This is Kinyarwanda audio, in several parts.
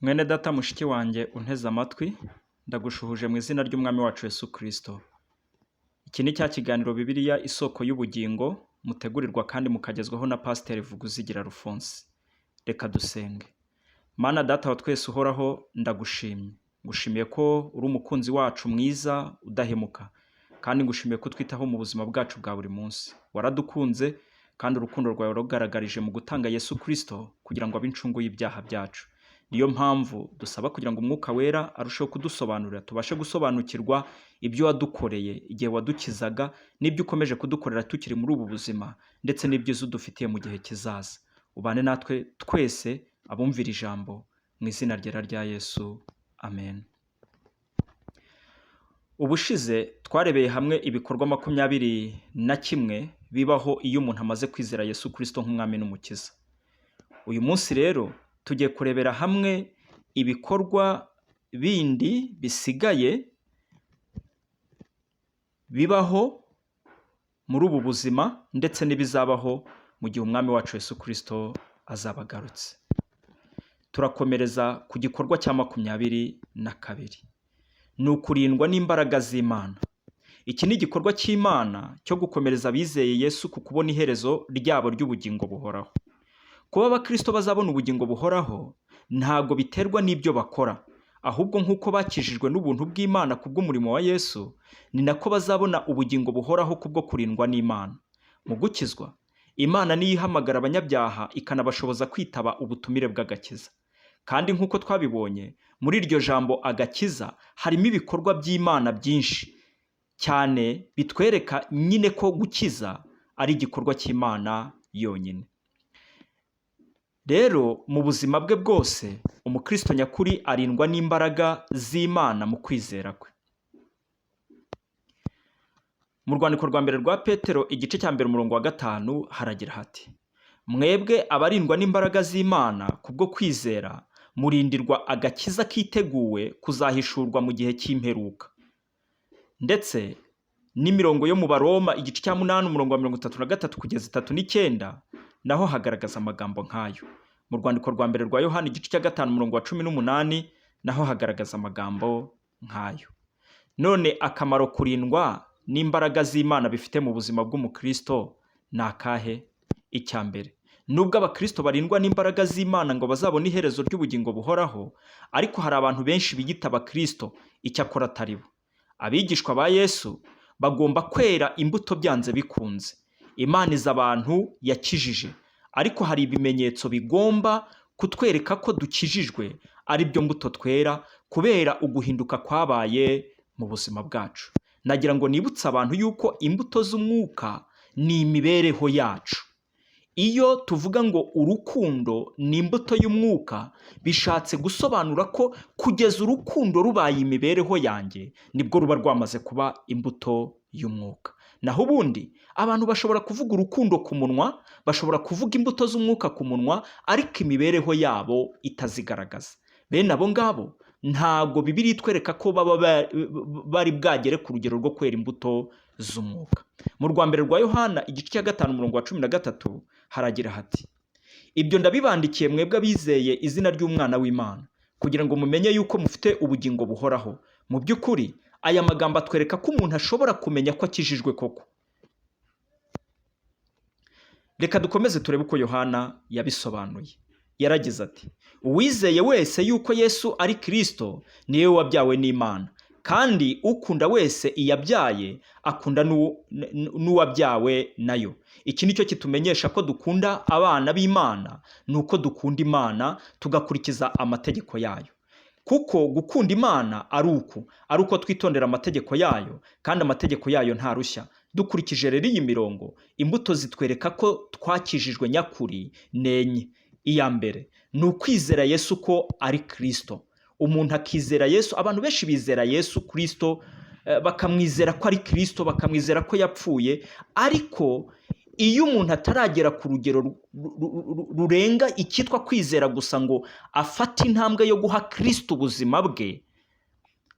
Mwene data, mushiki wanjye unteze amatwi, ndagushuhuje mu izina ry'Umwami wacu Yesu Kristo. Iki ni cya kiganiro Bibiliya Isoko y'Ubugingo, mutegurirwa kandi mukagezwaho na Pasiteri Vuguzigira Alphonse. Reka dusenge. Mana Data wa twese uhoraho, ndagushimye. Ngushimiye ko uri umukunzi wacu mwiza udahemuka, kandi ngushimiye ko utwitaho mu buzima bwacu bwa buri munsi. Waradukunze kandi urukundo rwawe warugaragarije mu gutanga Yesu Kristo kugira ngo abe incungu y'ibyaha byacu. Niyo mpamvu dusaba kugira ngo Umwuka Wera arusheho kudusobanurira, tubashe gusobanukirwa ibyo wadukoreye igihe wadukizaga n'ibyo ukomeje kudukorera tukiri muri ubu buzima, ndetse n'ibyiza udufitiye mu gihe kizaza. Ubane natwe twese abumvira ijambo, mu izina ryera rya Yesu, amen. Ubushize twarebeye hamwe ibikorwa 21 bibaho iyo umuntu amaze kwizera Yesu Kristo nk'Umwami n'Umukiza. Uyu munsi rero tugiye kurebera hamwe ibikorwa bindi bisigaye bibaho muri ubu buzima, ndetse n'ibizabaho mu gihe Umwami wacu Yesu Kristo azaba agarutse. Turakomereza ku gikorwa cya 22. Ni ukurindwa n'imbaraga z'Imana. Iki ni igikorwa cy'Imana cyo gukomereza abizeye Yesu ku kubona iherezo ryabo ry'ubugingo buhoraho. Kuba abakristo bazabona ubugingo buhoraho ntabwo biterwa n'ibyo bakora, ahubwo nk'uko bakijijwe n'ubuntu bw'Imana kubw'umurimo wa Yesu, ni nako bazabona ubugingo buhoraho kubwo kurindwa n'Imana. Mu gukizwa, Imana niyo ihamagara abanyabyaha ikanabashoboza kwitaba ubutumire bw'agakiza. Kandi nk'uko twabibonye, muri iryo jambo agakiza harimo ibikorwa by'Imana byinshi cyane bitwereka nyine ko gukiza ari igikorwa cy'Imana yonyine. Rero mu buzima bwe bwose, umukristo nyakuri arindwa n'imbaraga z'Imana mu kwizera kwe. Mu rwandiko rwa mbere rwa Petero, igice cya 1, umurongo wa 5, haragira hati: "Mwebwe abarindwa n'imbaraga z'Imana kubwo kwizera, murindirwa agakiza kiteguwe kuzahishurwa mu gihe cy'imperuka." Ndetse n'imirongo yo mu Baroma, igice cya 8, umurongo wa 33 kugeza 39, naho hagaragaza amagambo nk'ayo. Mu rwandiko rwa mbere rwa Yohani, igice cya 5, umurongo wa 18, naho hagaragaza amagambo nk'ayo. None akamaro kurindwa n'imbaraga z'Imana bifite mu buzima bw'umukristo ni akahe? Icya mbere, nubwo abakristo barindwa n'imbaraga z'Imana ngo bazabone iherezo ry'ubugingo buhoraho, ariko hari abantu benshi biyita abakristo icyakora atari bo. Abigishwa ba Yesu bagomba kwera imbuto byanze bikunze. Imana izi abantu yakijije, ariko hari ibimenyetso bigomba kutwereka ko dukijijwe, ari byo mbuto twera kubera uguhinduka kwabaye mu buzima bwacu. Nagira ngo nibutse abantu yuko imbuto z'umwuka ni imibereho yacu. Iyo tuvuga ngo urukundo ni imbuto y'umwuka, bishatse gusobanura ko kugeza urukundo rubaye imibereho yanjye, nibwo ruba rwamaze kuba imbuto y'umwuka. Naho ubundi abantu bashobora kuvuga urukundo ku munwa, bashobora kuvuga imbuto z'umwuka ku munwa, ariko imibereho yabo itazigaragaza. Bene abo ngabo ntabwo Bibiliya itwereka ko baba bari bwagere ku rugero rwo kwera imbuto z'umwuka. Mu rwa mbere rwa Yohana, igice cya 5, umurongo wa 13, haragira hati: "Ibyo ndabibandikiye mwebwe abizeye izina ry'Umwana w'Imana, kugira ngo mumenye yuko mufite ubugingo buhoraho." Mu by'ukuri aya magambo atwereka ko umuntu ashobora kumenya ko akijijwe koko. Reka dukomeze turebe uko Yohana yabisobanuye. Yaragize ati: "Uwizeye wese yuko Yesu ari Kirisito niwe wabyawe n'Imana, kandi ukunda wese iyabyaye akunda n'uwabyawe nayo. Iki ni cyo kitumenyesha ko dukunda abana b'Imana, ni uko dukunda Imana tugakurikiza amategeko yayo. Kuko gukunda Imana ari uku, ari uko twitondera amategeko yayo, kandi amategeko yayo ntarushya." Dukurikije rero iyi mirongo, imbuto zitwereka ko twakijijwe nyakuri ni enye. Iya mbere ni ukwizera Yesu ko ari Kirisito. Umuntu akizera Yesu. Abantu benshi bizera Yesu Kirisito, bakamwizera ko ari Kirisito, bakamwizera ko yapfuye, ariko iyo umuntu ataragera ku rugero rurenga icyitwa kwizera gusa ngo afate intambwe yo guha Kirisito ubuzima bwe.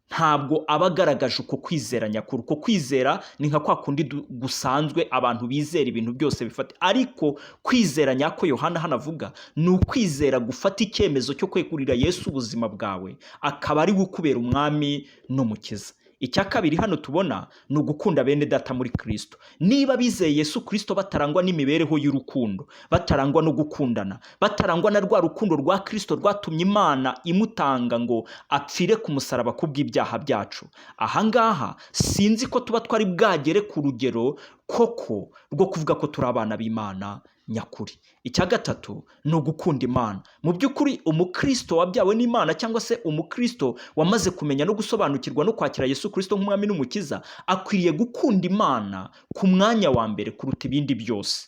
Ntabwo aba agaragaje uko kwizera nyakuri. Uko kwizera ni nka kwa kundi gusanzwe abantu bizera ibintu byose bifata, ariko kwizera nyako Yohana hano avuga ni ukwizera gufata icyemezo cyo kwegurira Yesu ubuzima bwawe, akaba ari we ukubera umwami n'umukiza. Icya kabiri hano tubona ni ugukunda bene data muri Kirisito. Niba bizeye Yesu Kirisito batarangwa n'imibereho y'urukundo, batarangwa no gukundana, batarangwa na rwa rukundo rwa Kirisito rwatumye Imana imutanga ngo apfire ku musaraba kubw'ibyaha byacu, ahangaha sinzi ko tuba twari bwagere ku rugero koko rwo kuvuga ko turi abana b'Imana nyakuri. Icya gatatu ni ugukunda Imana. Mu by'ukuri, umukristo wabyawe n'Imana cyangwa se umukristo wamaze kumenya no gusobanukirwa no kwakira Yesu Kirisito nk'umwami n'umukiza akwiriye gukunda Imana ku mwanya wa mbere kuruta ibindi byose.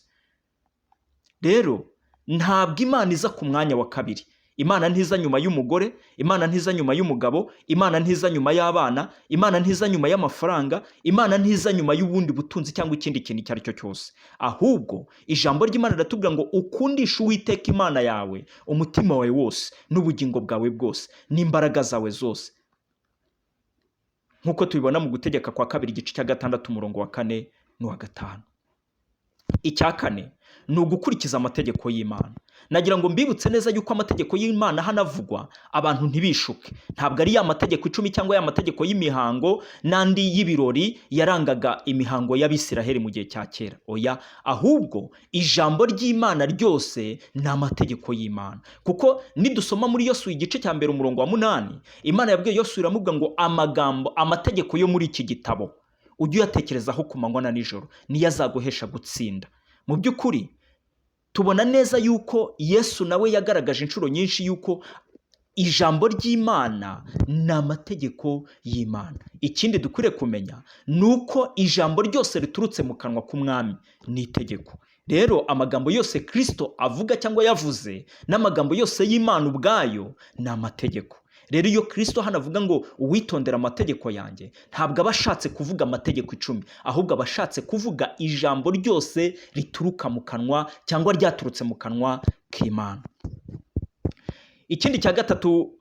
Rero ntabwo Imana iza ku mwanya wa kabiri. Imana ntiza nyuma y'umugore, Imana ntiza nyuma y'umugabo, Imana ntiza nyuma y'abana, Imana ntiza nyuma y'amafaranga, Imana ntiza nyuma y'ubundi butunzi cyangwa ikindi kintu icyo ari cyo cyose. Ahubwo ijambo ry'Imana riratubwira ngo ukundishe Uwiteka Imana yawe umutima wawe wose n'ubugingo bwawe bwose n'imbaraga zawe zose, nk'uko tubibona mu Gutegeka kwa Kabiri, igice cya 6, umurongo wa 4 n'uwa 5. Icya kane ni ugukurikiza amategeko y'Imana. Nagira ngo mbibutse neza yuko amategeko y'Imana hano avugwa, abantu ntibishuke, ntabwo ari ya mategeko 10 cyangwa ya mategeko y'imihango n'andi y'ibirori yarangaga imihango y'Abisiraheli mu gihe cya kera. Oya, ahubwo ijambo ry'Imana ryose ni amategeko y'Imana, kuko nidusoma muri Yosuwa, igice cya 1, umurongo wa 8, Imana yabwiye Yosuwa, iramubwira ngo amagambo, amategeko yo muri iki gitabo ujye uyatekerezaho ku manywa na nijoro, niyo azaguhesha gutsinda. Mu by'ukuri, tubona neza yuko Yesu nawe yagaragaje inshuro nyinshi yuko ijambo ry'Imana ni amategeko y'Imana. Ikindi dukwiriye kumenya ni uko ijambo ryose riturutse mu kanwa k'umwami ni itegeko. Rero amagambo yose Kirisito avuga cyangwa yavuze n'amagambo yose y'Imana ubwayo ni amategeko. Rero iyo Kirisito hano avuga ngo uwitondera amategeko yanjye, ntabwo aba ashatse kuvuga amategeko 10, ahubwo aba ashatse kuvuga ijambo ryose rituruka mu kanwa cyangwa ryaturutse mu kanwa k'Imana. Ikindi cya gatatu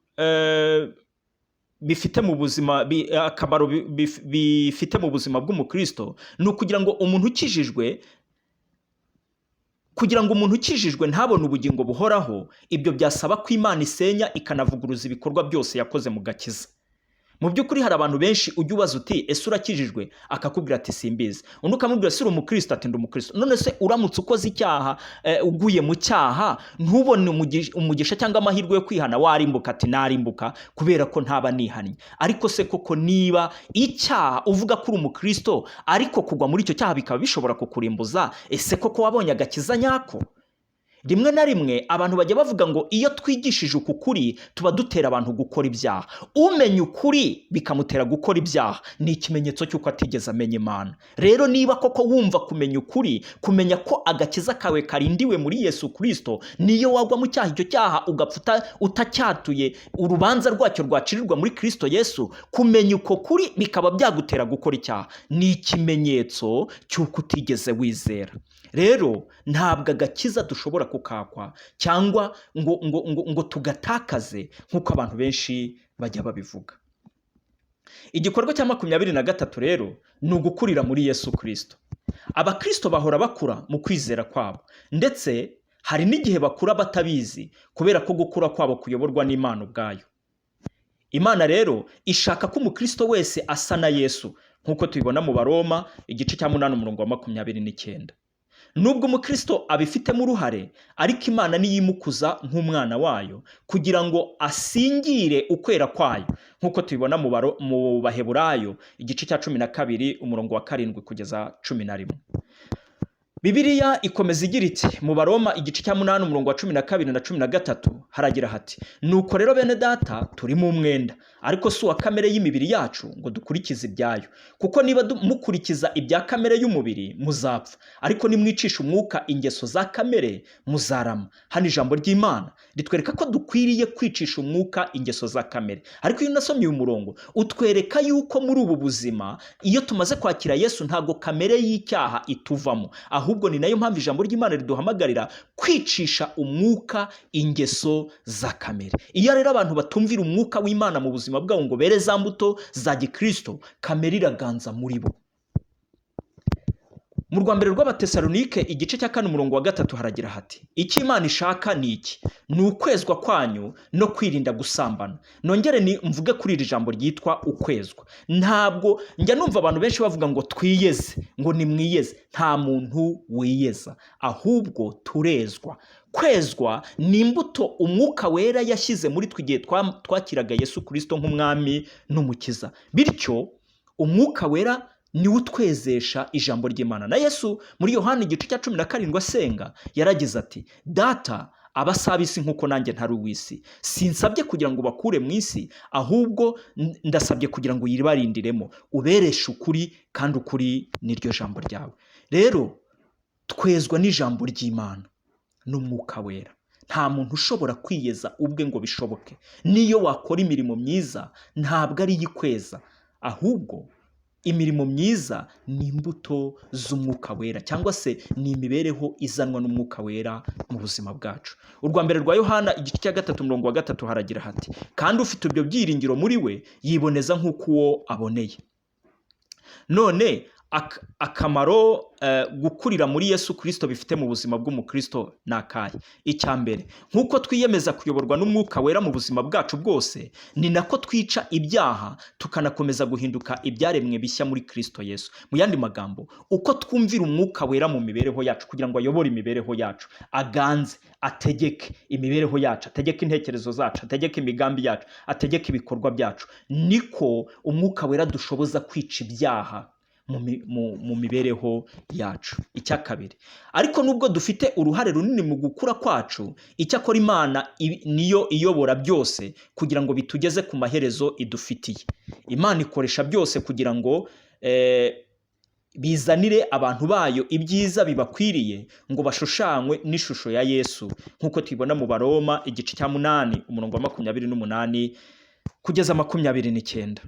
bifite mu buzima akamaro bifite mu buzima bw'umukristo ni ukugira ngo umuntu ukijijwe, kugira ngo umuntu ukijijwe ntabone ubugingo buhoraho, ibyo byasaba ko Imana isenya ikanavuguruza ibikorwa byose yakoze mu gakiza. Mu by'ukuri, hari abantu benshi ujya ubaza uti: "Ese urakijijwe?" Akakubwira ati: "Simbizi." Undi ukamubwira: "Ese uri umukristo?" Ati: "Ndi umukristo." None se uramutse ukoze icyaha, uguye mu cyaha, ntubone umugisha cyangwa amahirwe yo kwihana, warimbuka? Ati: "Narimbuka kubera ko ntaba nihannye." Ariko se koko niba icyaha uvuga ko uri umukristo, ariko kugwa muri icyo cyaha bikaba bishobora kukurimbuza, ese koko wabonye agakiza nyako? Rimwe na rimwe abantu bajya bavuga ngo iyo twigishije uku kuri tuba dutera abantu gukora ibyaha. Umenya ukuri bikamutera gukora ibyaha ni ikimenyetso cy'uko atigeze amenya Imana. Rero niba koko wumva kumenya ukuri, kumenya ko agakiza kawe karindiwe muri Yesu Kirisito, niyo wagwa mu cyaha, icyo cyaha ugapfa utacyatuye, urubanza rwacyo rwacirirwa muri Kirisito Yesu, kumenya uko kuri bikaba byagutera gukora icyaha ni ikimenyetso cy'uko utigeze wizera. Rero ntabwo agakiza dushobora kukakwa cyangwa ngo tugatakaze nk'uko abantu benshi bajya babivuga. Igikorwa cya 23 rero ni ugukurira muri Yesu Kirisito. Abakirisito bahora bakura mu kwizera kwabo, ndetse hari n'igihe bakura batabizi, kubera ko gukura kwabo kuyoborwa n'Imana ubwayo. Imana rero ishaka ko umukristo wese asa na Yesu, nk'uko tubibona mu Baroma, igice cya 8, umurongo wa 29. Nubwo umukristo abifitemo uruhare, ariko Imana niyo imukuza nk'umwana wayo kugira ngo asingire ukwera kwayo, nk'uko tubibona mu Baheburayo, igice cya 12, umurongo wa 7 kugeza 11. Bibiliya ikomeza igira iti, mu Baroma, igice cya 8, umurongo wa 12 na 13, haragira hati: "Nuko rero bene data, turimo umwenda, ariko si uwa kamere y'imibiri yacu ngo dukurikize ibyayo. Kuko niba mukurikiza ibya kamere y'umubiri muzapfa, ariko nimwicisha umwuka ingeso za kamere muzarama." Hano ijambo ry'Imana ritwereka ko dukwiriye kwicisha umwuka ingeso za kamere. Ariko iyo unasomye uyu murongo, utwereka yuko muri ubu buzima, iyo tumaze kwakira Yesu, ntabwo kamere y'icyaha ituvamo, ahubwo Ahubwo ni nayo mpamvu ijambo ry'Imana riduhamagarira kwicisha umwuka ingeso za kamere. Iyo rero abantu batumvira umwuka w'Imana mu buzima bwabo ngo bere za mbuto za gikristo, kamere iraganza muri bo. Mu rwa mbere rw'Abatesalonike, igice cya 4, umurongo wa 3, haragira hati: "Icyo Imana ishaka ni iki? Ni ukwezwa kwanyu no kwirinda gusambana." Nongere ni mvuge kuri iri jambo ryitwa ukwezwa. Ntabwo njya numva abantu benshi bavuga ngo twiyeze, ngo nimwiyeze. Nta muntu wiyeza, ahubwo turezwa. Kwezwa ni imbuto Umwuka Wera yashyize muri twe igihe twakiraga Yesu Kirisito nk'Umwami n'Umukiza. Bityo Umwuka Wera niwe utwezesha ijambo ry'Imana. Na Yesu muri Yohani igice cya 17 asenga yaragize ati: "Data, aba si ab'isi nk'uko nanjye ntari uw'isi. Sinsabye kugira ngo bakure mu isi, ahubwo ndasabye kugira ngo uyibarindiremo, ubereshe ukuri, kandi ukuri niryo jambo ryawe." Rero twezwa n'ijambo ry'Imana n'Umwuka Wera. Nta muntu ushobora kwiyeza ubwe ngo bishoboke. Niyo wakora imirimo myiza, ntabwo ari iyo ikweza, ahubwo imirimo myiza ni imbuto z'Umwuka Wera, cyangwa se ni imibereho izanwa n'Umwuka Wera mu buzima bwacu. Urwa mbere rwa Yohana, igice cya 3, umurongo wa 3, haragira hati: "Kandi ufite ibyo byiringiro muri we yiboneza nk'uko uwo aboneye." None akamaro gukurira muri Yesu Kirisito bifite mu buzima bw'umukristo ni akahe? Icya mbere, nk'uko twiyemeza kuyoborwa n'Umwuka Wera mu buzima bwacu bwose, ni nako twica ibyaha, tukanakomeza guhinduka ibyaremwe bishya muri Kirisito Yesu. Mu yandi magambo, uko twumvira Umwuka Wera mu mibereho yacu kugira ngo ayobore imibereho yacu, aganze, ategeke imibereho yacu, ategeke intekerezo zacu, ategeke imigambi yacu, ategeke ibikorwa byacu, niko Umwuka Wera dushoboza kwica ibyaha mu mibereho yacu. Icya kabiri, ariko nubwo dufite uruhare runini mu gukura kwacu, icyakora Imana niyo iyobora byose kugira ngo bitugeze ku maherezo idufitiye. Imana ikoresha byose kugira ngo bizanire abantu bayo ibyiza bibakwiriye, ngo bashushanywe n'ishusho ya Yesu, nk'uko tubibona mu Baroma igice cya 8, umurongo wa 28 kugeza 29.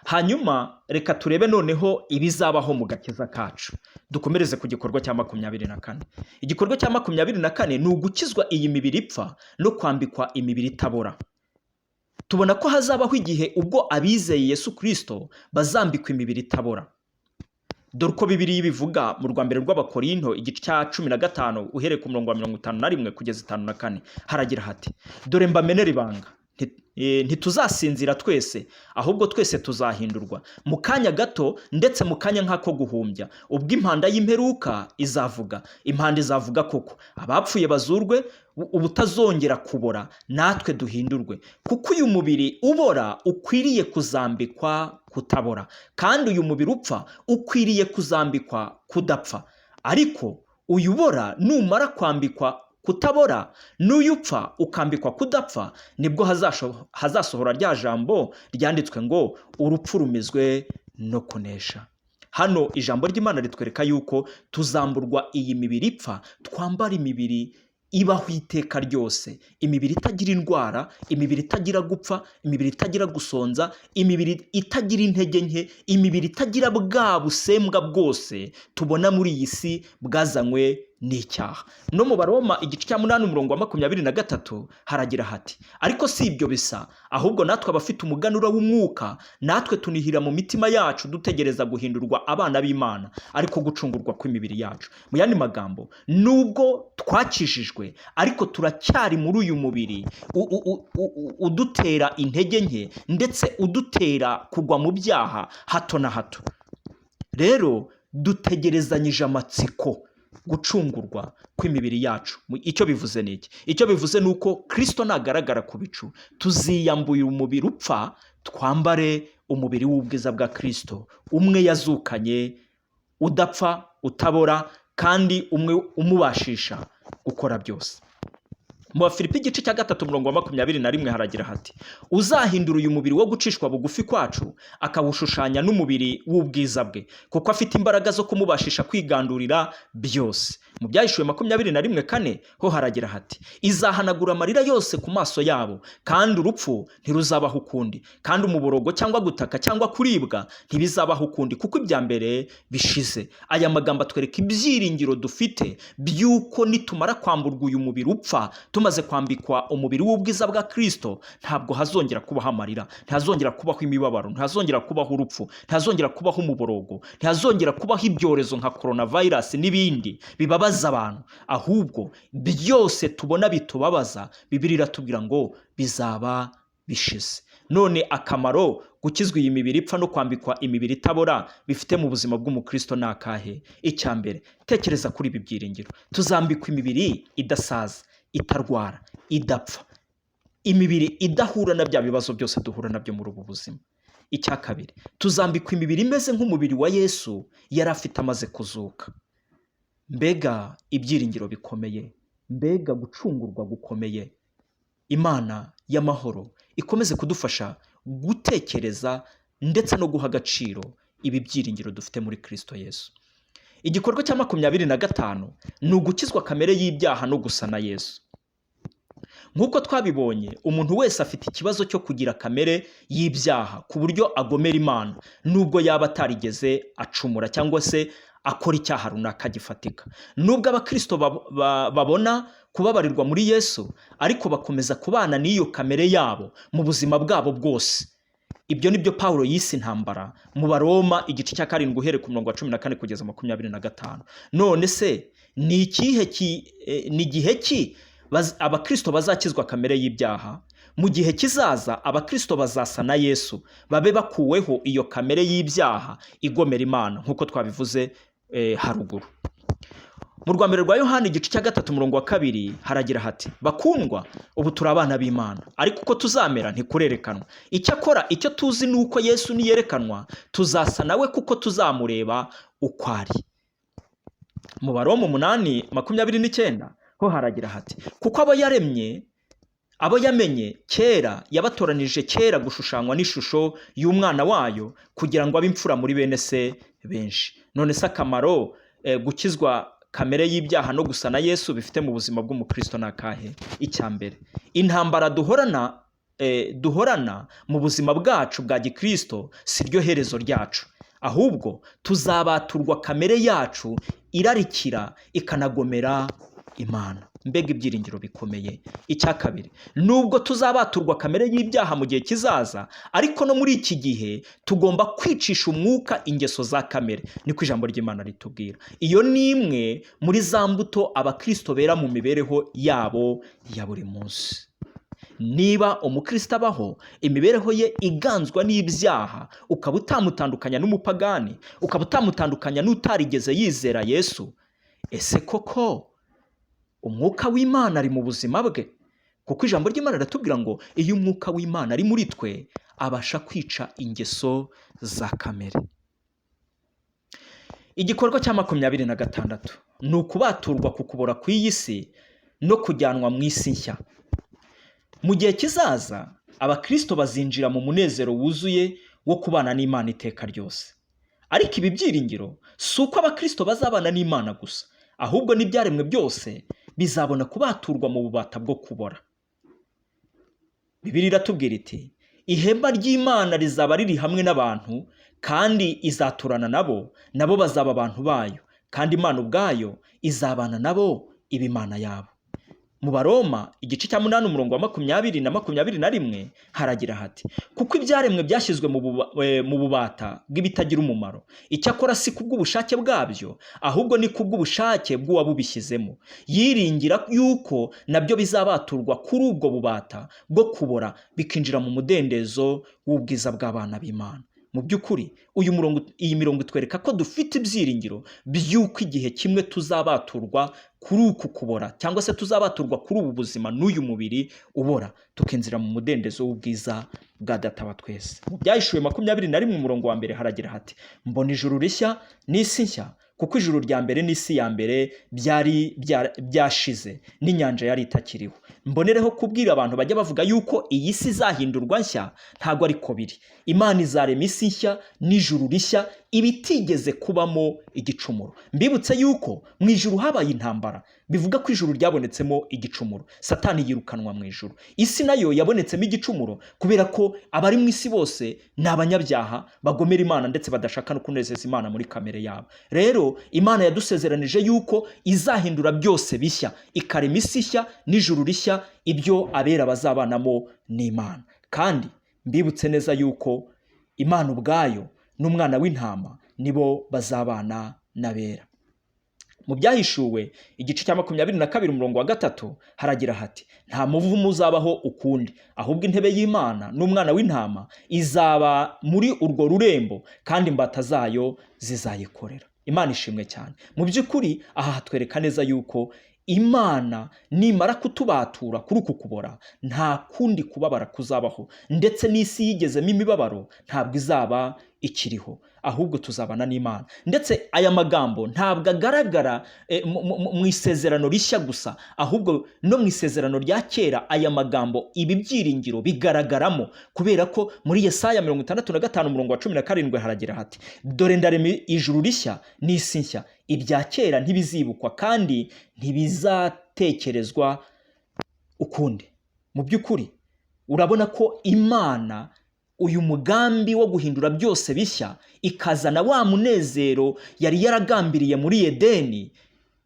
Hanyuma reka turebe noneho ibizabaho mu gakiza kacu. Dukomereze ku gikorwa cya 24. Igikorwa cya 24 ni ugukizwa iyi mibiri ipfa no kwambikwa imibiri itabora. Tubona ko hazabaho igihe ubwo abizeye Yesu Kirisito bazambikwa imibiri itabora. Dore uko Bibiliya ibivuga mu rwa mbere rw'Abakorinto, igice cya 15, uhereye ku murongo wa 51 kugeza 54, haragira hati: "Dore mbamenere ibanga: ntituzasinzira twese, ahubwo twese tuzahindurwa, mu kanya gato, ndetse mu kanya nk'ako guhumbya, ubwo impanda y'imperuka izavuga. Impanda izavuga koko, abapfuye bazurwe ubutazongera kubora, natwe duhindurwe. Kuko uyu mubiri ubora ukwiriye kuzambikwa kutabora, kandi uyu mubiri upfa ukwiriye kuzambikwa kudapfa. Ariko uyu ubora numara kwambikwa kutabora, n'uyu upfa ukambikwa kudapfa, nibwo hazasohora rya jambo ryanditswe ngo: 'Urupfu rumizwe no kunesha.'" Hano ijambo ry'Imana ritwereka yuko tuzamburwa iyi mibiri ipfa, twambara imibiri ibaho iteka ryose, imibiri itagira indwara, imibiri itagira gupfa, imibiri itagira gusonza, imibiri itagira intege nke, imibiri itagira bwa busembwa bwose tubona muri iyi si bwazanywe n'icyaha. No mu Baroma igice cya 8, umurongo wa 23, haragira hati: "Ariko si ibyo bisa, ahubwo natwe abafite umuganura w'umwuka, natwe tunihira mu mitima yacu dutegereza guhindurwa abana b'Imana, ariko gucungurwa kw'imibiri yacu." Mu yandi magambo, nubwo twakijijwe, ariko turacyari muri uyu mubiri udutera intege nke, ndetse udutera kugwa mu byaha hato na hato. Rero dutegerezanyije amatsiko gucungurwa kw'imibiri yacu. Icyo bivuze ni iki? Icyo bivuze ni uko Kirisito nagaragara ku bicu, tuziyambuye umubiri upfa, twambare umubiri w'ubwiza bwa Kirisito, umwe yazukanye, udapfa, utabora, kandi umwe umubashisha gukora byose. Mu Bafilipi igice cya 3, umurongo wa 21, haragira hati: "Uzahindura uyu mubiri wo gucishwa bugufi kwacu, akawushushanya n'umubiri w'ubwiza bwe, kuko afite imbaraga zo kumubashisha kwigandurira byose." Mu Byahishuwe 21:4 ho haragira hati: "Izahanagura amarira yose ku maso yabo, kandi urupfu ntiruzabaho ukundi, kandi umuborogo cyangwa gutaka cyangwa kuribwa ntibizabaho ukundi, kuko ibya mbere bishize." Aya magambo atwereka ibyiringiro dufite by'uko nitumara kwamburwa uyu mubiri upfa, tumaze kwambikwa umubiri w'ubwiza bwa Kirisito, ntabwo hazongera kubaho amarira, ntihazongera kubaho imibabaro, ntihazongera kubaho urupfu, ntihazongera kubaho umuborogo, ntihazongera kubaho ibyorezo nka coronavirus n'ibindi bibabaza abantu. Ahubwo byose tubona bitubabaza, Bibiliya iratubwira ngo bizaba bishize. None akamaro gukizwa iyi mibiri ipfa no kwambikwa imibiri itabora bifite mu buzima bw'umukristo ni akahe? Icya mbere, tekereza kuri ibi byiringiro: tuzambikwa imibiri idasaza, itarwara, idapfa, imibiri idahura na bya bibazo byose duhura nabyo muri ubu buzima. Icya kabiri, tuzambikwa imibiri imeze nk'umubiri wa Yesu yari afite amaze kuzuka. Mbega ibyiringiro bikomeye! Mbega gucungurwa gukomeye! Imana y'amahoro ikomeze kudufasha gutekereza ndetse no guha agaciro ibi byiringiro dufite muri Kirisito Yesu. Igikorwa cya 25 ni ugukizwa kamere y'ibyaha no gusa na Yesu. Nk'uko twabibonye, umuntu wese afite ikibazo cyo kugira kamere y'ibyaha ku buryo agomera Imana, nubwo yaba atarigeze acumura cyangwa se akora icyaha runaka gifatika. Nubwo abakristo babona kubabarirwa muri Yesu, ariko bakomeza kubana n'iyo kamere yabo mu buzima bwabo bwose. Ibyo ni byo Pawulo yise intambara mu Baroma igice cya 7, uhereye ku murongo wa 14 kugeza 25. None se ni ikihe ki, ni igihe ki abakristo bazakizwa kamere y'ibyaha? Mu gihe kizaza abakristo bazasa na Yesu, babe bakuweho iyo kamere y'ibyaha igomera Imana, nk'uko twabivuze haruguru. Mu rwa mbere rwa Yohani igice cya 3 umurongo wa 2 haragira hati: "Bakundwa, ubu turi abana b'Imana, ariko uko tuzamera ntikurerekanwa. Icyakora icyo tuzi ni uko Yesu niyerekanwa tuzasa nawe, kuko tuzamureba uko ari." Mu Baroma 8:29 ho haragira hati: "Kuko abo yaremye, abo yamenye kera, yabatoranije kera gushushanywa n'ishusho y'umwana wayo, kugira ngo abe imfura muri bene se benshi." None se akamaro gukizwa kamere y'ibyaha no gusa na Yesu bifite mu buzima bw'umukristo ni akahe? Icya mbere, intambara duhorana mu buzima bwacu bwa gikristo si ryo herezo ryacu, ahubwo tuzabaturwa kamere yacu irarikira ikanagomera Imana. Mbega ibyiringiro bikomeye! Icya kabiri, nubwo tuzabaturwa kamere y'ibyaha mu gihe kizaza, ariko no muri iki gihe tugomba kwicisha umwuka ingeso za kamere, niko ijambo ry'Imana ritubwira. Iyo ni imwe muri za mbuto abakristo bera mu mibereho yabo ya buri munsi. Niba umukristo abaho imibereho ye iganzwa n'ibyaha, ukaba utamutandukanya n'umupagani, ukaba utamutandukanya n'utarigeze yizera Yesu, ese koko umwuka w'Imana ari mu buzima bwe? Kuko ijambo ry'Imana riratubwira ngo iyo umwuka w'Imana ari muri twe, abasha kwica ingeso za kamere. Igikorwa cya 26 ni ukubaturwa ku kubora kw'iyi si no kujyanwa mu isi nshya. Mu gihe kizaza abakristo bazinjira mu munezero wuzuye wo kubana n'Imana iteka ryose. Ariko ibi byiringiro si uko abakristo bazabana n'Imana gusa, ahubwo n'ibyaremwe byose bizabona kubaturwa mu bubata bwo kubora. Bibiliya iratubwira iti: "Ihema ry'Imana rizaba riri hamwe n'abantu, kandi izaturana nabo, nabo bazaba abantu bayo, kandi Imana ubwayo izabana nabo iba Imana yabo." Mu Baroma igice cya 8 umurongo wa 20 na 21 haragira hati: "Kuko ibyaremwe byashyizwe mu bubata bw'ibitagira umumaro, icyakora si kubw'ubushake bwabyo, ahubwo ni kubw'ubushake bw'uwabubishyizemo, yiringira yuko nabyo bizabaturwa kuri ubwo bubata bwo kubora, bikinjira mu mudendezo w'ubwiza bw'abana b'Imana." Mu by'ukuri uyu murongo, iyi mirongo itwereka ko dufite ibyiringiro by'uko igihe kimwe tuzabaturwa kuri uku kubora, cyangwa se tuzabaturwa kuri ubu buzima n'uyu mubiri ubora, tukinjira mu mudendezo w'ubwiza bwa Data wa twese. Mu Byahishuwe 21 umurongo wa 1 haragira hati: "Mbona ijuru rishya n'isi nshya, kuko ijuru rya mbere n'isi ya mbere byari byashize, n'inyanja yari itakiriho." Mbonereho kubwira abantu bajya bavuga yuko iyi si izahindurwa nshya, ntabwo ariko biri. Imana izarema isi nshya n'ijuru rishya, ibitigeze kubamo igicumuro. Mbibutse yuko mu ijuru habaye intambara, bivuga ko ijuru ryabonetsemo igicumuro, Satani yirukanwa mu ijuru. Isi nayo yabonetsemo igicumuro kubera ko abari mu isi bose ni abanyabyaha bagomera Imana ndetse badashaka no kunezeza Imana muri kamere yabo. Rero Imana yadusezeranije yuko izahindura byose bishya, ikarema isi nshya n'ijuru rishya, ibyo abera bazabanamo n'Imana. Kandi mbibutse neza yuko Imana ubwayo n'umwana w'intama nibo bazabana n'abera. Mu Byahishuwe igice cya 22 umurongo wa 3 haragira hati: "Nta muvumo uzabaho ukundi, ahubwo intebe y'Imana n'umwana w'intama izaba muri urwo rurembo, kandi imbata zayo zizayikorera." Imana ishimwe cyane. Mu by'ukuri aha hatwereka neza yuko Imana nimara kutubatura kuri uku kubora, nta kundi kubabara kuzabaho, ndetse n'isi yigezemo imibabaro ntabwo izaba ikiriho, ahubwo tuzabana n'Imana. Ndetse aya magambo ntabwo agaragara mu isezerano rishya gusa, ahubwo no mu isezerano rya kera aya magambo, ibi byiringiro bigaragaramo, kubera ko muri Yesaya 65 umurongo wa 17 haragira hati: "Dore ndarema ijuru rishya n'isi nshya, ibya kera ntibizibukwa kandi ntibizatekerezwa ukundi." Mu by'ukuri urabona ko Imana uyu mugambi wo guhindura byose bishya, ikazana wa munezero yari yaragambiriye muri Edeni,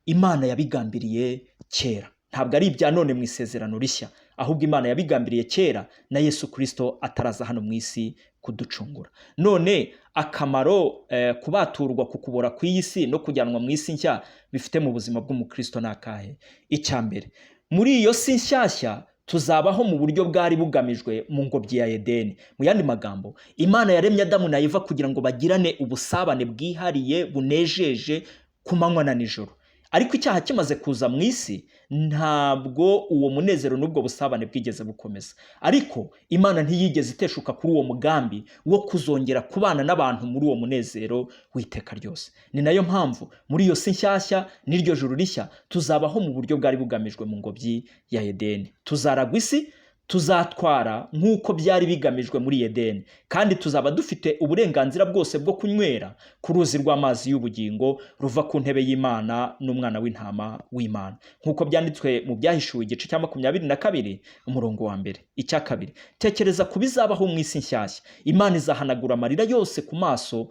Imana yabigambiriye kera. Ntabwo ari ibya none mu isezerano rishya, ahubwo Imana yabigambiriye kera na Yesu Kirisito ataraza hano mu isi kuducungura. None akamaro kubaturwa ku kubora kw'iyi si no kujyanwa mu isi nshya bifite mu buzima bw'umukristo ni akahe? Icya mbere, muri iyo si nshyashya tuzabaho mu buryo bwari bugamijwe mu ngobyi ya Edeni. Mu yandi magambo, Imana yaremye Adamu na Eva kugira ngo bagirane ubusabane bwihariye bunejeje ku manywa na nijoro. Ariko icyaha kimaze kuza mu isi, ntabwo uwo munezero n'ubwo busabane bwigeze bukomeza. Ariko Imana ntiyigeze iteshuka kuri uwo mugambi wo kuzongera kubana n'abantu muri uwo munezero w'iteka ryose. Ni nayo mpamvu muri iyo si nshyashya n'iryo juru rishya tuzabaho mu buryo bwari bugamijwe mu ngobyi ya Edeni. Tuzaragwa isi, tuzatwara nk'uko byari bigamijwe muri Edeni, kandi tuzaba dufite uburenganzira bwose bwo kunywera ku ruzi rw'amazi y'ubugingo ruva ku ntebe y'Imana n'umwana w'intama w'Imana, nk'uko byanditswe mu Byahishuwe igice cya 22 umurongo wa 1. Icya kabiri, tekereza ku bizabaho mu isi nshyashya. Imana izahanagura amarira yose ku maso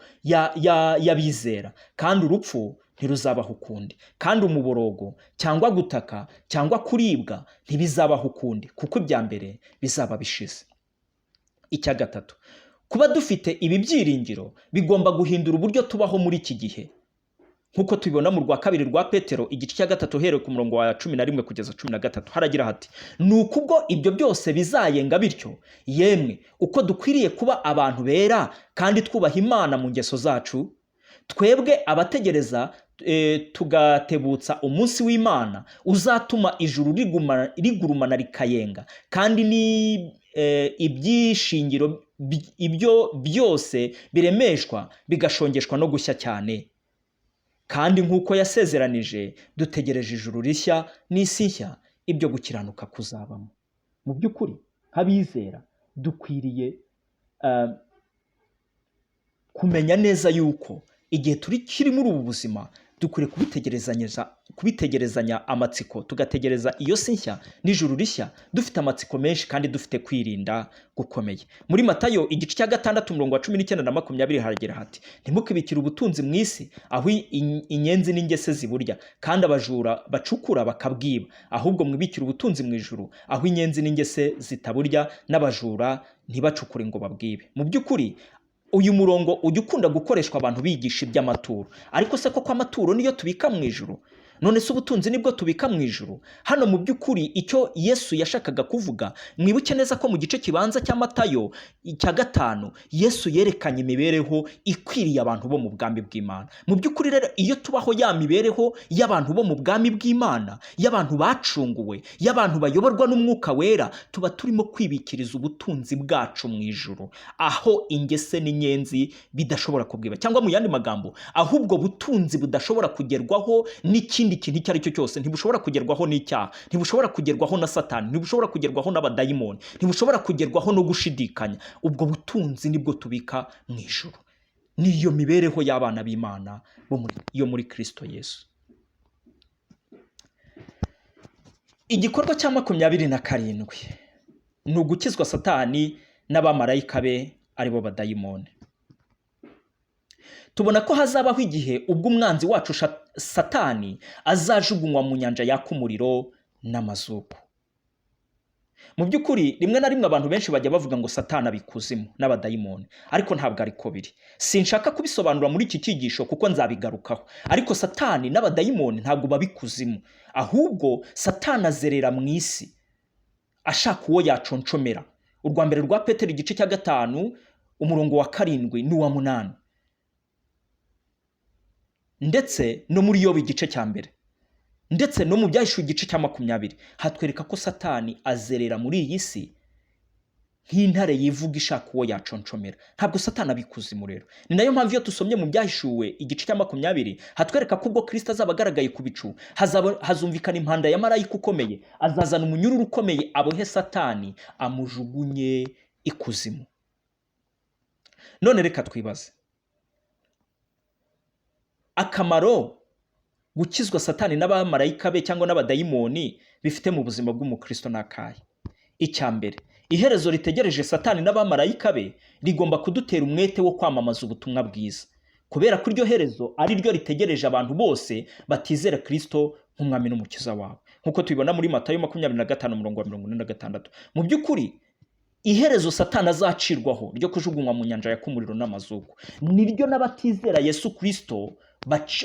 y'abizera, kandi urupfu ntiruzabaho ukundi, kandi umuborogo cyangwa gutaka cyangwa kuribwa ntibizabaho ukundi, kuko ibya mbere bizaba bishize. Icya gatatu, kuba dufite ibi byiringiro bigomba guhindura uburyo tubaho muri iki gihe, nk'uko tubibona mu rwa kabiri rwa Petero igice cya 3 uhereye ku murongo wa 11 kugeza 13. Haragira hati: "Ni uko ubwo ibyo byose bizayenga bityo, yemwe uko dukwiriye kuba abantu bera kandi twubaha Imana mu ngeso zacu, twebwe abategereza tugatebutsa umunsi w'Imana uzatuma ijuru rigurumana rikayenga, kandi ni ibyishingiro ibyo byose biremeshwa bigashongeshwa no gushya cyane. Kandi nk'uko yasezeranije, dutegereje ijuru rishya n'isi nshya, ibyo gukiranuka kuzabamo." Mu by'ukuri nk'abizera dukwiriye kumenya neza yuko igihe turi kiri muri ubu buzima dukwiriye kubitegerezanya amatsiko, tugategereza iyo si nshya n'ijuru rishya dufite amatsiko menshi kandi dufite kwirinda gukomeye. Muri Matayo igice cya 6 umurongo wa 19 na 20 haragira hati: "Ntimukibikire ubutunzi mu isi, aho inyenzi n'ingese ziburya kandi abajura bacukura bakabwiba. Ahubwo mwibikire ubutunzi mu ijuru, aho inyenzi n'ingese zitaburya n'abajura ntibacukure ngo babwibe." Mu by'ukuri uyu murongo ujya ukunda gukoreshwa abantu bigisha iby'amaturo. Ariko se koko amaturo niyo tubika mu ijuru? None se ubutunzi nibwo tubika mu ijuru? Hano mu by'ukuri icyo Yesu yashakaga kuvuga, mwibuke neza ko mu gice kibanza cya Matayo cya 5 Yesu yerekanye imibereho ikwiriye abantu bo mu bwami bw'Imana. Mu by'ukuri rero iyo tubaho ya mibereho y'abantu bo mu bwami bw'Imana, y'abantu bacunguwe, y'abantu bayoborwa n'Umwuka Wera, tuba turimo kwibikiriza ubutunzi bwacu mu ijuru, aho ingese n'inyenzi bidashobora kubwiba, cyangwa mu yandi magambo, ahubwo butunzi budashobora kugerwaho n'ikindi n'ikindi kintu icyo ari cyo cyose, ntibushobora kugerwaho n'icyaha, ntibushobora kugerwaho na Satani, ntibushobora kugerwaho n'abadayimoni, ntibushobora kugerwaho no gushidikanya. Ubwo butunzi nibwo tubika mu ijuru. Niyo mibereho y'abana b'Imana yo muri Kristo Yesu. Igikorwa cya 27 ni ugukizwa Satani n'abamarayika be, aribo badayimoni. Tubona ko hazabaho igihe ubwo umwanzi wacu Satani azajugunywa mu nyanja yaka umuriro n'amazuku. Mu by'ukuri, rimwe na rimwe abantu benshi bajya bavuga ngo Satani aba ikuzimu n'abadayimoni, ariko ntabwo ariko biri. Sinshaka kubisobanura muri iki cyigisho kuko nzabigarukaho, ariko Satani n'abadayimoni ntabwo baba ikuzimu, ahubwo Satani azerera mu isi ashaka uwo yaconshomera. Urwa mbere rwa Petero, igice cya 5, umurongo wa 7 n'uwa 8, ndetse no muri Yobu igice cya 1, ndetse no mu Byahishuwe igice cya 20, hatwereka ko Satani azerera muri iyi si nk'intare yivuga ishaka uwo yaconshomera. Ntabwo Satani aba ikuzimu rero. Ni nayo mpamvu iyo dusomye mu Byahishuwe igice cya 20, hatwereka ko ubwo Kirisito azaba agaragaye ku bicu, hazumvikana impanda ya marayika ukomeye, azazana umunyururu ukomeye, abohe Satani amujugunye ikuzimu. None reka twibaze akamaro gukizwa Satani n'abamarayika be cyangwa n'abadayimoni bifite mu buzima bw'umukristo ni akahe? Icya mbere, iherezo ritegereje Satani n'abamarayika be rigomba kudutera umwete wo kwamamaza ubutumwa bwiza, kubera ko iryo herezo ari ryo ritegereje abantu bose batizera Kristo nk'umwami n'umukiza wabo, nk'uko tubibona muri Matayo 25, umurongo wa 46. Mu by'ukuri, iherezo Satani azacirwaho ryo kujugunywa mu nyanja yaka umuriro n'amazuku niryo n'abatizera Yesu Kristo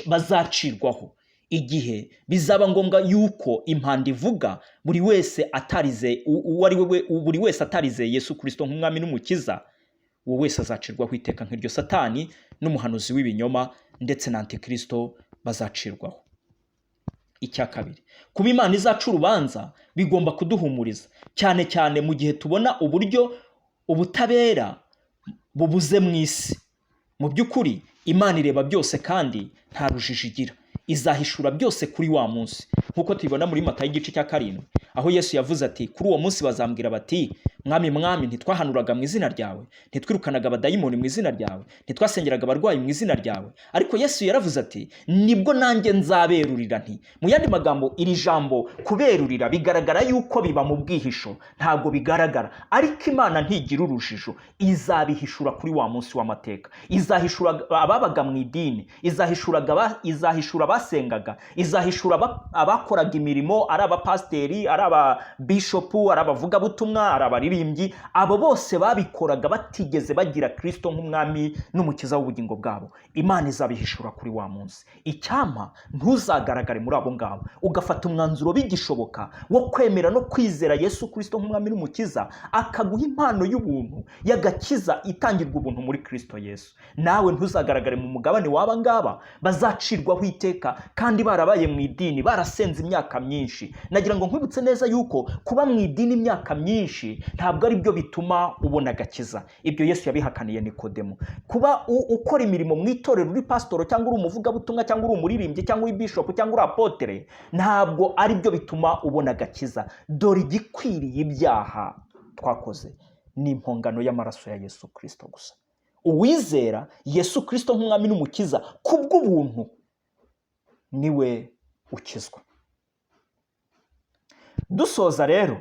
bazacirwaho igihe bizaba ngombwa yuko impanda ivuga. Buri wese atarize, uwo ari we, buri wese atarizeye Yesu Kristo nk'umwami n'umukiza, uwo wese azacirwaho iteka nk'iryo Satani n'umuhanuzi w'ibinyoma ndetse na Antikristo bazacirwaho. Icya kabiri, kuba Imana izaca urubanza bigomba kuduhumuriza, cyane cyane mu gihe tubona uburyo ubutabera bubuze mu isi. Mu by'ukuri, Imana ireba byose kandi nta rujijo igira. Izahishura byose kuri wa munsi, nk'uko tubibona muri Matayo igice cya 7, aho Yesu yavuze ati: "Kuri uwo munsi bazambwira bati: 'Mwami, Mwami, ntitwahanuraga mu izina ryawe? Ntitwirukanaga abadayimoni mu izina ryawe? Ntitwasengeraga abarwayi mu izina ryawe?' Ariko Yesu yaravuze ati: 'Nibwo nanjye nzaberurira nti.'" Mu yandi magambo, iri jambo kuberurira bigaragara yuko biba mu bwihisho, ntabwo bigaragara, ariko Imana ntigira urujijo. Izabihishura kuri wa munsi w'amateka. Izahishura ababaga mu idini, izahishura abasengaga, izahishura abakoraga imirimo, ari abapasiteri, ari ababishopu, ari abavugabutumwa, ari abaririmbyi. Abo bose babikoraga batigeze bagira Kristo nk'umwami n'umukiza w'ubugingo bwabo, Imana izabihishura kuri wa munsi. Icyampa ntuzagaragare muri abo ngabo, ugafata umwanzuro bigishoboka wo kwemera no kwizera Yesu Kristo nk'umwami n'umukiza, akaguha impano y'ubuntu y'agakiza itangirwa ubuntu muri Kristo Yesu. Nawe ntuzagaragare mu mugabane w'aba ngaba bazacirwaho iteka kandi barabaye mu idini, barasenze imyaka myinshi. Nagira ngo nkwibutse neza yuko kuba mu idini imyaka myinshi ntabwo ari byo bituma ubona agakiza. Ibyo Yesu yabihakaniye Nikodemo. Kuba ukora imirimo mu itorero, uri pasitoro cyangwa uri umuvugabutumwa cyangwa uri umuririmbyi cyangwa uri bishopu cyangwa uri apotere, ntabwo ari byo bituma ubona agakiza. Dore igikwiriye ibyaha twakoze ni impongano y'amaraso ya Yesu Kirisito gusa. Uwizera Yesu Kirisito nk'umwami n'umukiza kubw'ubuntu niwe ukizwa. Dusoza rero,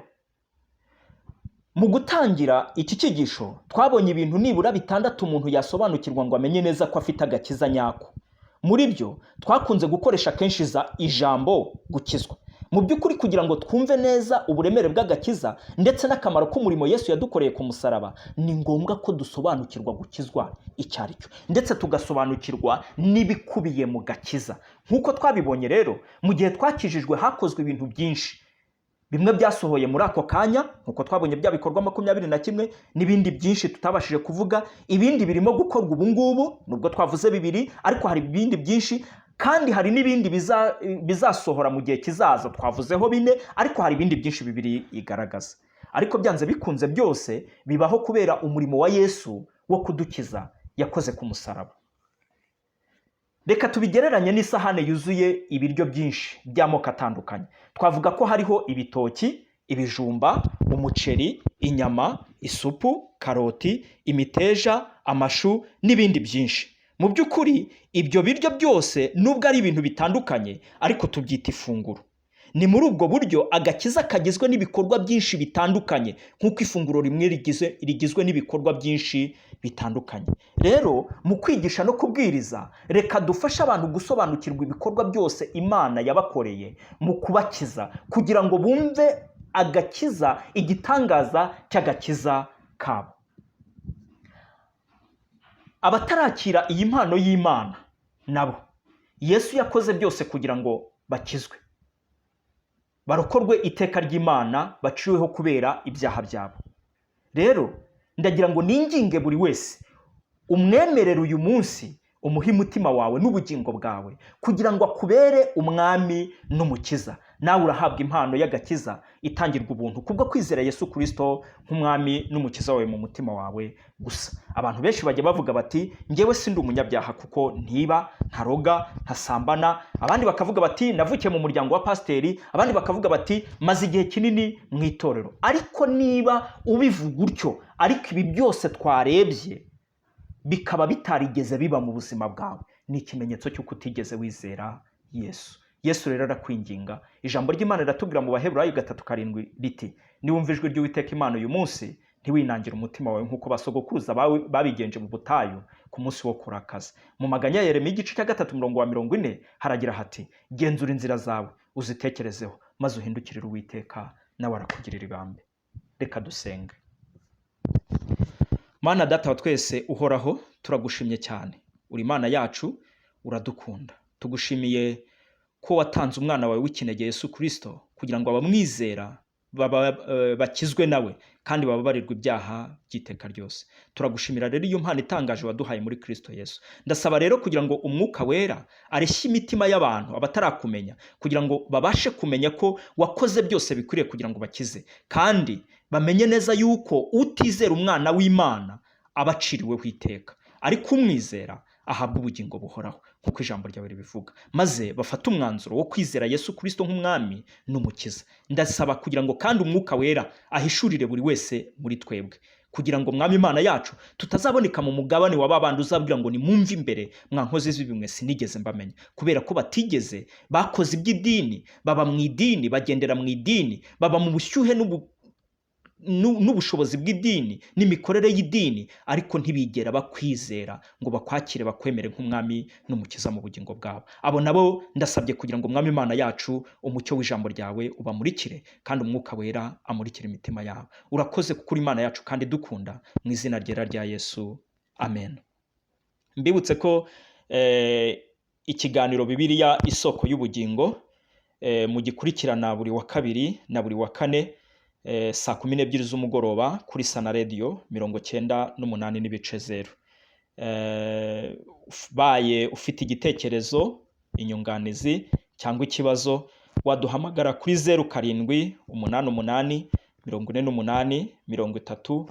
mu gutangira iki cyigisho twabonye ibintu nibura bitandatu umuntu yasobanukirwa ngo amenye neza ko afite agakiza nyako. Muri byo twakunze gukoresha kenshi za ijambo gukizwa. Mu by'ukuri, kugira ngo twumve neza uburemere bw'agakiza ndetse n'akamaro k'umurimo Yesu yadukoreye ku musaraba, ni ngombwa ko dusobanukirwa gukizwa icyo ari cyo, ndetse tugasobanukirwa n'ibikubiye mu gakiza. Nk'uko twabibonye rero, mu gihe twakijijwe hakozwe ibintu byinshi. Bimwe byasohoye muri ako kanya, nk'uko twabonye bya bikorwa 21 n'ibindi byinshi tutabashije kuvuga. Ibindi birimo gukorwa ubu ngubu, nubwo twavuze bibiri, ariko hari ibindi byinshi, kandi hari n'ibindi bizasohora mu gihe kizaza. Twavuzeho bine, ariko hari ibindi byinshi bibiri igaragaza. Ariko byanze bikunze byose bibaho kubera umurimo wa Yesu wo kudukiza yakoze ku musaraba. Reka tubigereranye n'isahane yuzuye ibiryo byinshi by'amoko atandukanye. Twavuga ko hariho ibitoki, ibijumba, umuceri, inyama, isupu, karoti, imiteja, amashu n'ibindi byinshi. Mu by'ukuri ibyo biryo byose, nubwo ari ibintu bitandukanye, ariko tubyita ifunguro. Ni muri ubwo buryo agakiza kagizwe n'ibikorwa byinshi bitandukanye, nk'uko ifunguro rimwe rigizwe n'ibikorwa byinshi bitandukanye. Rero mu kwigisha no kubwiriza, reka dufashe abantu gusobanukirwa ibikorwa byose Imana yabakoreye mu kubakiza, kugira ngo bumve agakiza, igitangaza cy'agakiza kabo. Abatarakira iyi mpano y'Imana nabo Yesu yakoze byose kugira ngo bakizwe, barokorwe iteka ry'Imana baciweho kubera ibyaha byabo. Rero ndagira ngo ninginge buri wese umwemerere uyu munsi, umuhe umutima wawe n'ubugingo bwawe kugira ngo akubere umwami n'umukiza. Nawe urahabwa impano y'agakiza itangirwa ubuntu kubwo kwizera Yesu Kirisito nk'umwami n'umukiza wawe mu mutima wawe gusa. Abantu benshi bajya bavuga bati: "Ngewe sindi umunyabyaha kuko ntiba, ntaroga, ntasambana." Abandi bakavuga bati: "Navukiye mu muryango wa pasiteri." Abandi bakavuga bati: "Maze igihe kinini mu itorero." Ariko niba ubivuga utyo, ariko ibi byose twarebye bikaba bitarigeze biba mu buzima bwawe, ni ikimenyetso cy'uko utigeze wizera Yesu. Yesu rero arakwinginga. Ijambo ry'Imana riratubwira mu Baheburayo 3:7 riti: "Niwumva ijwi ry'Uwiteka Imana uyu munsi, ntiwinangire umutima wawe nk'uko basogokuruza bawe babigenje mu butayu ku munsi wo kurakaza." Mu Maganya ya Yeremiya, igice cya 3, umurongo wa 40, haragira hati: "Genzura inzira zawe, uzitekerezeho, maze uhindukirire Uwiteka, nawe arakugirira ibambe." Reka dusenge. Mana Data wa twese uhoraho, turagushimye cyane. Uri Imana yacu, uradukunda. Tugushimiye ko watanze umwana wawe w'ikinege Yesu Kirisito kugira ngo abamwizera bakizwe nawe kandi bababarirwe ibyaha by'iteka ryose. Turagushimira rero iyo mpano itangaje waduhaye muri Kirisito Yesu. Ndasaba rero kugira ngo Umwuka Wera areshye imitima y'abantu abatarakumenya, kugira ngo babashe kumenya ko wakoze byose bikwiriye kugira ngo bakize, kandi bamenye neza yuko utizera umwana w'Imana aba aciriweho iteka, ariko umwizera ahabwa ubugingo buhoraho, nk'uko ijambo ryawe ribivuga, maze bafate umwanzuro wo kwizera Yesu Kirisito nk'umwami n'umukiza. Ndasaba kugira ngo kandi Umwuka Wera ahishurire buri wese muri twebwe, kugira ngo, Mwami Imana yacu, tutazaboneka mu mugabane wa babandi uzabwira ngo: "Nimwumve imbere, mwa nkozi z'ibibi mwe, sinigeze mbamenya," kubera ko batigeze bakoze iby'idini, baba mu idini, bagendera mu idini, baba mu bushyuhe n'ubushobozi bw'idini n'imikorere y'idini, ariko ntibigera bakwizera ngo bakwakire, bakwemere nk'umwami n'umukiza mu bugingo bwabo. Abo nabo ndasabye kugira ngo, Mwami Imana yacu, umucyo w'ijambo ryawe ubamurikire, kandi Umwuka Wera amurikire imitima yabo. Urakoze kuko uri Imana yacu kandi dukunda. Mu izina ryera rya Yesu, amen. Mbibutse ko ikiganiro Bibiliya Isoko y'Ubugingo mugikurikirana buri wa kabiri na buri wa kane saa 12 z'umugoroba kuri Sana Radiyo 98.0. Baye ufite igitekerezo, inyunganizi cyangwa ikibazo, waduhamagara kuri 0788 48 30 76,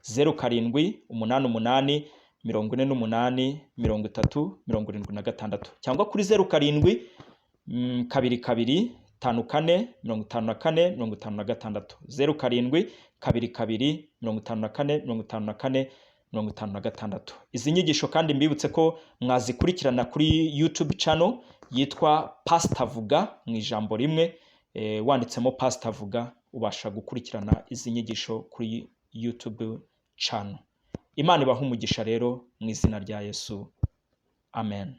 0788 48 30 76, cyangwa kuri 07 22 54 54 56, 0722 54 54 56. Izi nyigisho kandi mbibutse ko mwazikurikirana kuri YouTube channel yitwa Pastor Vuga mu ijambo rimwe. Wanditsemo Pastor Vuga, ubasha gukurikirana izi nyigisho kuri YouTube channel. Imana ibahe umugisha rero mu izina rya Yesu, amen.